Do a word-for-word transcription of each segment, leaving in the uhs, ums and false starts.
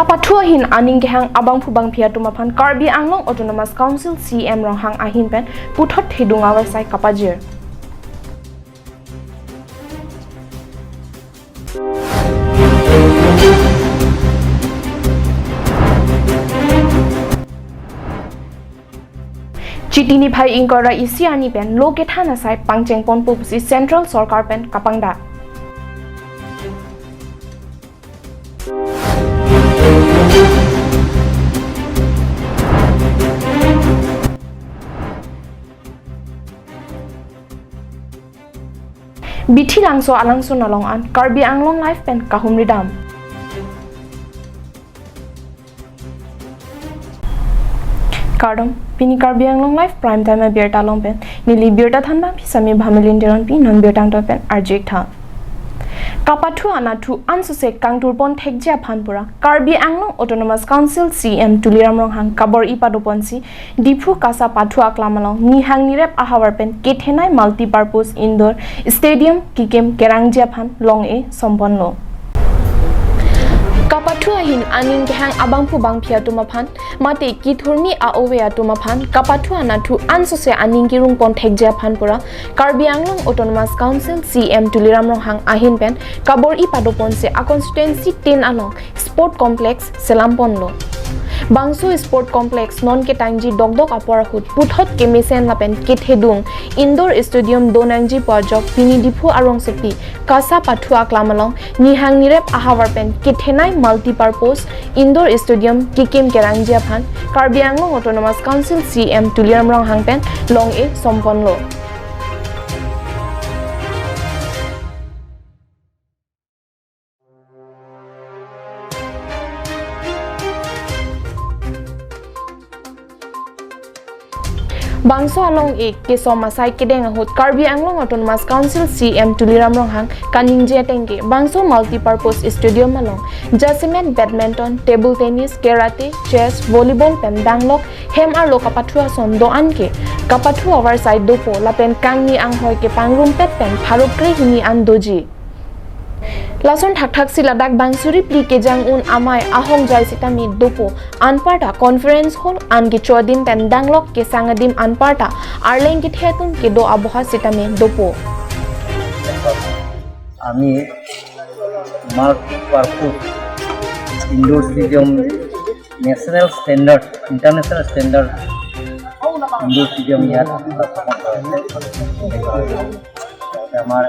Pathu ahin aning kehang abangphu bangphi atum aphan Karbi Anglong Autonomous Council C E M Ronghang ahin pen puthot thedung avarsai kapajir. Chiti niphai ingkoi ra isi arni pen lo kethan asai pangcheng ponpo pusi Central Sorkar pen kapangdak. Bithi Langso alangsun along an Karbi Anglong Live pen kahumri dam. Kardom, pini Karbi Anglong Live Prime Time abirta along pen neli birta thanbang phi Sami Bhamilin Teronpi, non birta angton pen arju-ik tha. Kapathu anatthu ansose kangthur pon thekji aphan pura Karbi Anglong Autonomous Council C E M Tuliram Ronghang kabor-i pado ponsi Diphu Kasa pathu aklam along nihang nirep ahavar pen kethenei multipurpose indoor stadium kekim kerangji aphan long-e som ponlo. Kapathu ahin aning kehang abangphu bangphi atum aphan mate kethurmi a-ove atum aphan kapathu anatthu ansose aning kerung pon thekji aphan pura Karbi Anglong Autonomous Council C E M Tuliram Ronghang ahin pen kabor-i pado ponsi a constituency tin along sport complex selam ponlo. Bangso sport complex non ketangji dokdok apor ahut puthot kemesen lapen kethedung indoor stadium donangji pu ajok pini Diphu arongsopi Kasa pathu aklam along nihang nirep ahavar pen kethenei multipurpose indoor stadium kekim kerangji aphan Karbi Anglong Autonomous Council C E M Tuliram Ronghang pen long-e som ponlo. Bangso along-e kesom asai kedeng ahut Karbi Anglong Autonomous Council C E M Tuliram Ronghang kaningje atengke bangso multipurpose stadium along jasemet badminton, table tennis, karate, chess, volleyball pen danglok hem arlo kapathu ason do-an ke kapathu avarsai dopo lapen kangni anghoi kepangrumpet pen pharo kre hini an doji. Lason thakthak si ladak bang suri phli kejang un amei ahongjai sitame dopo. Anparta conference hall an kecho adim pen danglok kesang adim anparta arleng kethe atum kedo aboha sitame dopo. আমি multipurpose indoor stadium, national standard, international standard indoor stadium ইয়াত স্থাপন কৰা হৈছে। লগতে আমাৰ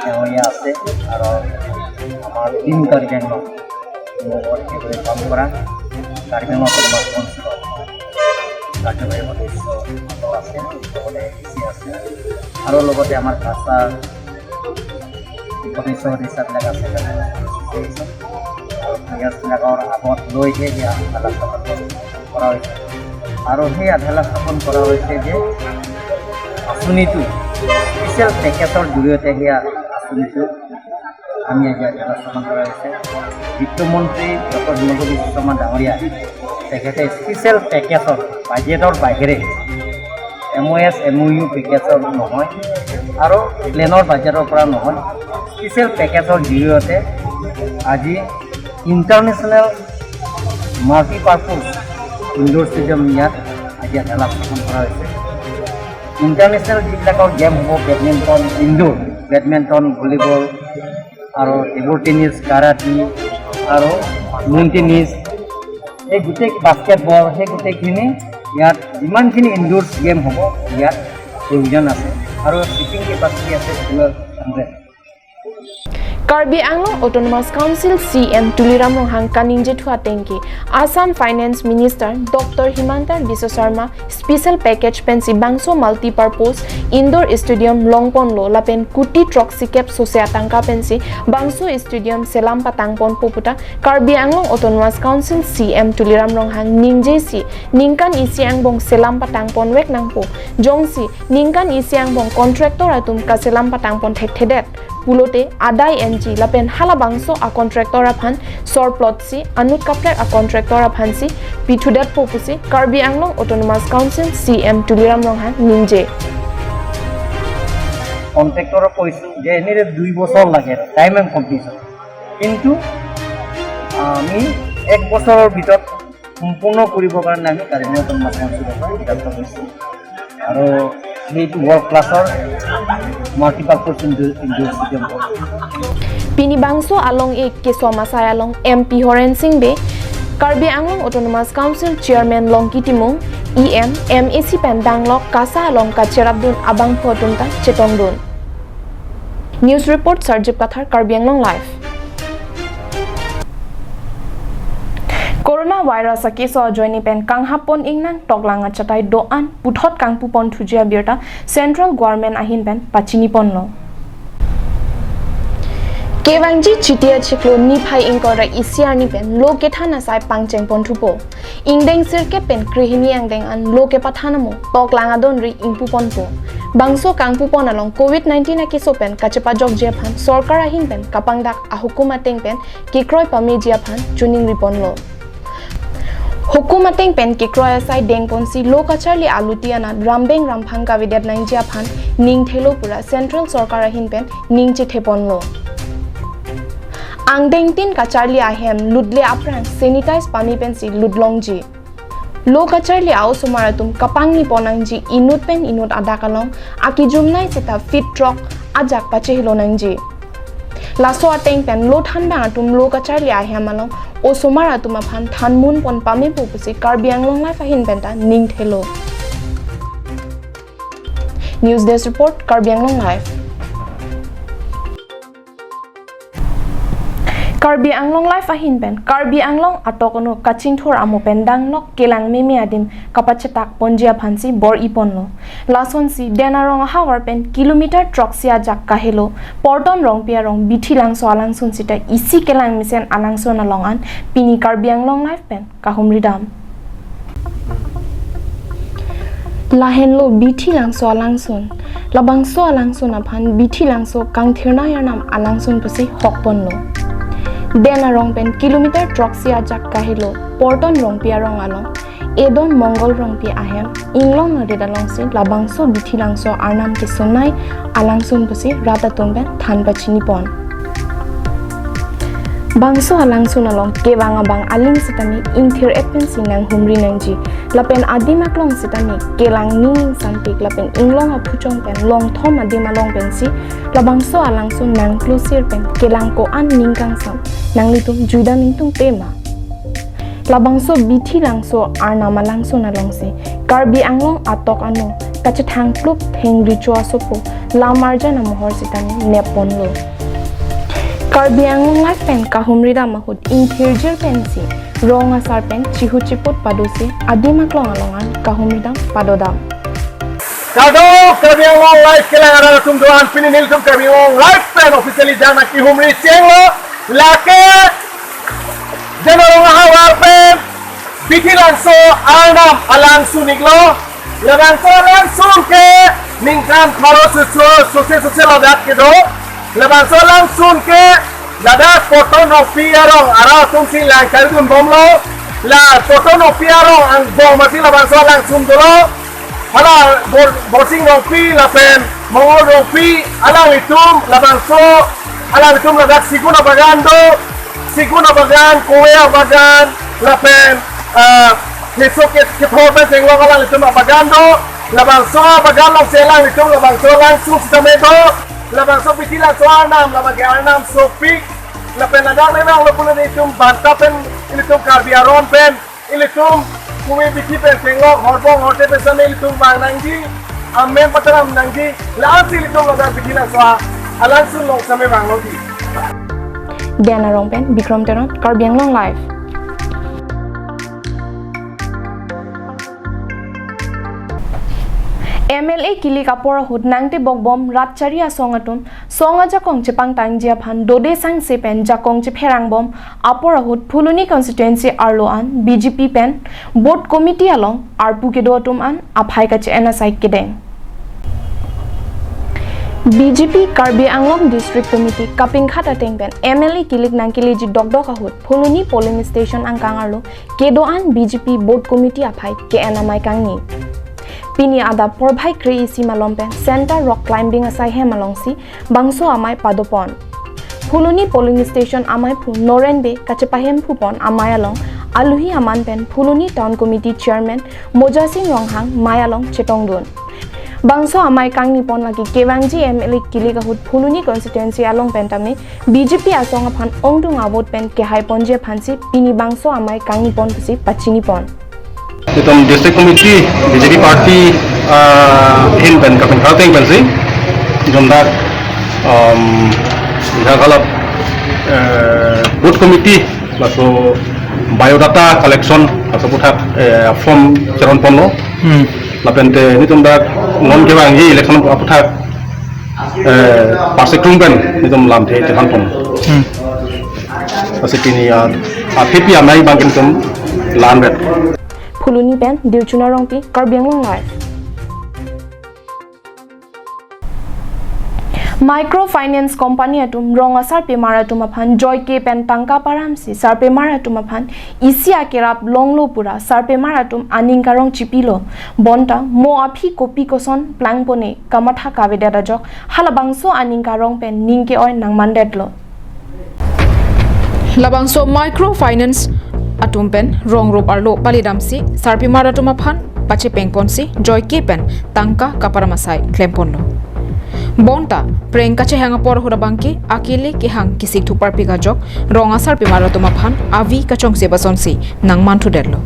ডাঙৰীয়া আছে আৰু আমাৰ টিম কাৰ্বি আংলং, মোৰ লগত একেলগে কাম কৰা কাৰ্বি আংলং অট'নমাছ কাউন্সিলৰ কাৰ্যবাহী সদস্য আছে, লগতে এ ডি চি আছে আৰু লগতে আমাৰ কাছাৰ সদস্য সদস্যাবিলাক আছে, আৰু প্লেয়াৰ্ছবিলাকৰ আগত লৈহে সেই আধাৰবিলাক স্থাপন কৰা হৈছে। আৰু সেই আধাৰবিলাক স্থাপন কৰা হৈছে যে আঁচনিটো, স্পেচিয়েল পেকেজৰ জৰিয়তে সেই আঁচনিটো আমি আজি আধাৰবিলাক স্থাপন কৰা হৈছে। বিত্তমন্ত্ৰী ডক্টৰ হিমন্ত বিশ্ব শৰ্মা ডাঙৰীয়া তেখেতে স্পেচিয়েল পেকেজৰ বাজেটৰ বাহিৰে এম অ' এছ, এম অ' ইউ পেকেজৰ নহয় আৰু প্লেনৰ বাজেটৰ পৰা নহয়, স্পেচিয়েল পেকেজৰ জৰিয়তে আজি ইণ্টাৰনেশ্যনেল মাল্টিপাৰ্পজ ইনডোৰ ষ্টেডিয়াম ইয়াত আজি আধাৰবিলাক স্থাপন কৰা হৈছে। ইণ্টাৰনেশ্যনেল যিবিলাকৰ গেম হ'ব, বেডমিণ্টন, ইনডোৰ বেডমিণ্টন, ভলীবল আৰু টেবুল টেনিছ, কাৰাটী আৰু লেন টেনিছ, এই গোটেই বাস্কেটবল, সেই গোটেইখিনি ইয়াত যিমানখিনি ইনডোৰ গেম হ'ব ইয়াত প্ৰভিজন আছে আৰু ছিটিং কেপাচিটি আছে twelve hundred. Karbi Anglong Autonomous Council C E M Tuliram Ronghang kaningje thu atengke Assam Finance Minister Doctor Himanta Biswa Sarma special package pensi bangso multipurpose indoor stadium longponlo lapen kuti throksikep sose atangka pensi bangso stadium selam patangponpo puta Karbi Anglong Autonomous Council C E M Tuliram Ronghang ningjesi ningkan isi angbong selam patangponvek nangpo, jongsi ningkan isi angbong contractor atum kaselam patangpon thekthedet pulote adai enji lapen halabangso a contractor aphan sorplotsi anut kaprek a contractor aphansi pithudetpo pusi Karbi Anglong Autonomous Council C E M Tuliram Ronghang ningje. কণ্ট্ৰেক্টৰক কৈছোঁ যে এনেৰে দুই বছৰ লাগে time and condition, কিন্তু আমি এক বছৰৰ ভিতৰত সম্পূৰ্ণ কৰিবৰ কাৰণে আমি কাৰ্বি আংলং অট'নমাছ কাউন্সিলৰ পৰা সিদ্ধান্ত লৈছোঁ। আৰু সেইটো ৱৰ্ল্ড ক্লাছৰ মাল্টিপাৰ্পাছ ইনডোৰ ইনডোৰ ষ্টেডিয়াম হ'ব। Pini bangso along-ik keso amasai along M P Horen Sing Bey, Karbi Anglong Autonomous Council Chairman Longki Timung, E M, M A C pen danglok KASA along kacherapdun abangphu atum ta chetongdun. News report, Sarjip Kathar, Karbi Anglong Live. Corona virus akeso ajoine pen kanghap pon ingnang toklang achatai do-an puthot kangpu pon thuji abirta Central Government ahin pen pachini ponlo. Kevangji Chiti achiklo niphai ingkoi ra isi arni pen lo kethan asai pangcheng pon thupo. Ingdeng sirkep pen krehini angdeng an lo kepathan amo toklang adonri ingpu ponpo. Bangso kangpu pon along covid nineteen akeso pen kachepajokji aphan sorkar ahin pen kapangdak ahukum ateng pen kekroi pameji aphan choningri ponlo. Hukum ateng pen kekroi asai deng ponsi lo kacharli aluti anat rambeng ramphang kavedet nangji aphan ning thelo pura Central Sorkar ahin pen ning chethe ponlo. Angdengtin kacharli ahem lutle aphrang sanitize pame pensi lut longji. Lo kacharli a-osomar atum kapangni pon nangji inut pen inut adak along akijumnei seta feet throk ajak pachehelo nangji. Laso ateng pen lo thanbang atum lo kacharli ahem along osomar atum aphan thanmun pon pamepo pusi Karbi Anglong Live ahin pen ta ning thelo. News Desk Report, Karbi Anglong Live. Karbi Anglong Live ahin pen Karbi Anglong atok anu kachingthur amo pen danglok kelang meme adim kapachetak ponji aphansi bor-i ponlo. Lasonsi Den Arong ahavar pen kilometer throksi ajak kahelo Porton Rongpi arong Bithi Langso alangsun sita isi kelang mesen alangsun along an pini Karbi Anglong Live pen kahumri dam. Lahenlo Bithi Langso alangsun. Labangso alangsun aphan Bithi Langso Kangthirnei Arnam alangsun pusi hok ponlo. Den Arong pen kilometer throksi ajak kahelo Porton Rongpi arong along Edon Mongol Rongpi ahem inglong arit alongsi labangso Bithi Langso Arnam kesonnei alangsun pusi rat atum pen than pachini pon. Bangso alangsun along kevang abang aling sitame ingthir-et pensi nanghumri nangji. Lapen adim aklong sitame kelang ning ingsampik lapen inglong aphuchong pen longthom adim along pensi labangso alangsun nangklosir pen kelang ko-an ning kangsam nanglitum juidam ingtungte ma. Labangso Bithi Langso Arnam alangsun alongsi Karbi Anglong atok anu kachethang plup thengri cho asopo lam arjan amohor sitame nep ponlo. Karbi Anglong Live pen kahumri dam ahut ingthirjir pensi rong asar pen chihu chiput padosi adim aklong along an kahumri dam padodam. Kardom, Karbi Anglong Live kelang arat atum do-an, pini nelitum Karbi Anglong Live pen officially jana kihumri chenglo, lake Den Arong ahavar pen Bithi Langso Arnam alangsun iklo. Labangso alangsun ke ningkan pharo susu suse suse ladak kedo. Labangso alangsun ke ladak Porton Rongpi arong arat atum si lang kali dun bomlo. La Porton Rongpi arong angbong mati labangso alangsun dolo. Hala Bor-, Borsing Rongpi lapen Mongol Rongpi alanglitum labangso, alanglitum ladak sigun abagan do, sigun abagan, kowe abagan, lapen, ah, heso ke, kethor pen chenglok alanglitum abagan do, labangso abagan alongsi alanglitum labangso alangsun sitame do, labangso Bithi Langso Arnam, labangke Arnam sopik, lapen ladak le nanglo pulo nelitum banta pen ilitum Karbi aron pen ilitum kumi bithi pen chenglok horbong horte pen sitame ilitum vang nangji, amen pataram nangji, la-ansi ilitum ladak Bithi Langso alangsun along sitame vanglo di. Den Arong pen Bikram Teron, Karbi Anglong Live. M L A kilik apor ahut nangtebok bom rat chari asong atum song ajakong chepangtangji aphan dode sangse pen jakong chepherang bom apor ahut Phuloni constituency arlo an B J P pen booth committee along arpu kedo atum an aphai kache-en asai kedeng. B J P Karbi Anglong District Committee kapingkhat ateng pen M L A kilik nangkeleji dokdok ahut Phuloni polling station angkang arlo kedo an B J P booth committee aphai ke-en amei kangni. Pini adap porphai kre-isi malom pen center rock climbing asai hem alongsi bangso amei padopon. Phuloni polling station amaiphu Noren Bey kachepahemphu pon amei along aluhi aman pen Phuloni Town Committee Chairman Moja Sing Ronghang mei along chetongdun. Bangso amei kangni pon lake kevangji M L A kilik ahut Phuloni constituency along pen tame B J P asong aphan ongdung avote pen kehai ponji aphansi pini bangso amei kangni pon pusi pachini pon. Itum district committee B J P party, ah, ahin pen kapingkha ateng pensi itum dak, um, iha kalap, eh, booth committee laso biodata collection laso aphuthak, eh, form cheron ponlo. Hmm. Lapen te nelitum dak non kevangji election aphuthak, eh, parsik rum pen nelitum lamthe chethan pon. Hmm. Lasi pini, ah, ah, P P amei abang ke nelitum la-anvet. Phuloni pen Dilchuna Rongpi, Karbi Anglong Live. Microfinance Company atum rong asarpimar atum aphan joike pen tangka paramsi sarpimar atum aphan isi akerap longlo pura sarpimar atum aning karong chipilo. Bonta mo aphi kopi koson plangpone kamatha kavedet ajok halabangso aning karong pen ning ke-oi nangmandetlo. Labangso microfinance atum pen rong rup arlo palidamsi sarpimar atum aphan pachepeng ponsi joike pen tangka kaparam asai klem ponlo. Bonta preng kachehang apor ahut abang ke akele kehang kisik thuparpik ajok rong asarpimar atum aphan avi kachongse basonsi nangmanthudetlo.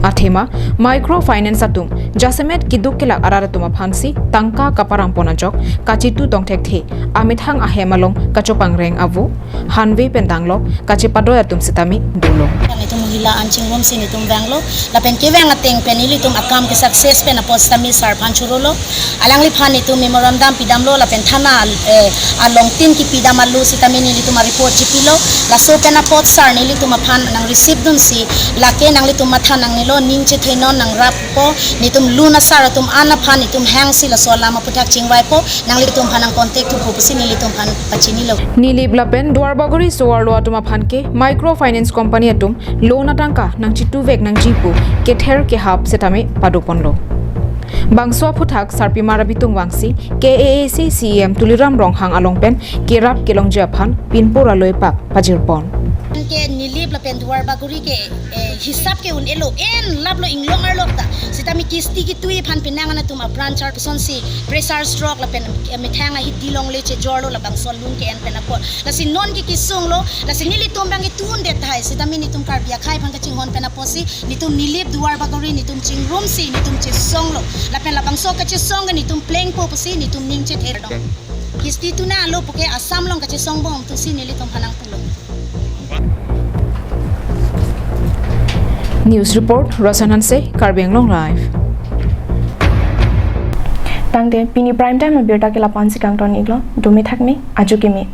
Athema microfinance atum jasemet keduk kelak arat atum aphansi tangka kaparam pon ajok kachitu tongthekthe amethang ahem along kachopangreng avo, hanve pen danglok kachepadoi atum sitame dolo. Nelitum mohila an chingrumsi nelitum vanglo, lapen kevang ateng pen nelitum akam ke success pen apot sitame sar aphan chorolo. Alangliphan nelitum memorandum pidamlo lapen thana, eh, along tin kipidam alo sitame nelitum a-report chipilo. Laso pen apot sar nelitum aphan nang receive dunsi lake nanglitum matha nangnelo, ning chethainon, nangrappo, nelitum lun asar atum an aphan nelitum hangsi laso alam aphuthak chingvaipo, nanglitum aphan nang contact thupo pusi nelitum aphan pachinilo. Nilip lapen Duarbagori so-arlo atum aphan ke microfinance company atum loan atangka nangchituvek nangji pu kether kehap sitame pado ponlo. Bangso aphuthak sarpimar abitung vangsi K A A C C E M Tuliram Ronghang along pen kerap kelongji aphan pinpur aloipak pajir pon. Ke Nilip lapen Duarbagori ke, eh, hisap ke un-elo, en laplo inglong arlok ta. Sitame kisti kitui aphan penang an atum a-branch arpusonsi pressure stroke lapen, eh, methang ahit dilongle chejorlo labangso lun ke-en pen apot. Lasi non ke kesunglo, lasi nelitum abang ke tundet tahai, sitame nelitum Karbi akhei aphan kachinghon pen apotsi, nelitum Nilip Duarbagori nelitum chingrumsi nelitum chesonglo. Lapen labangso kachesong ke nelitum plengpo pusi nelitum ning chether dong. Kisti tuna alo puke Assam along kachesong bom tusi nelitum aphan nangpulo. News report, Rasan Hanse, Karbi Anglong Live. Tangte, pini prime time abirta ke la-ansi kangton iklo, dome thakme, ajo keme.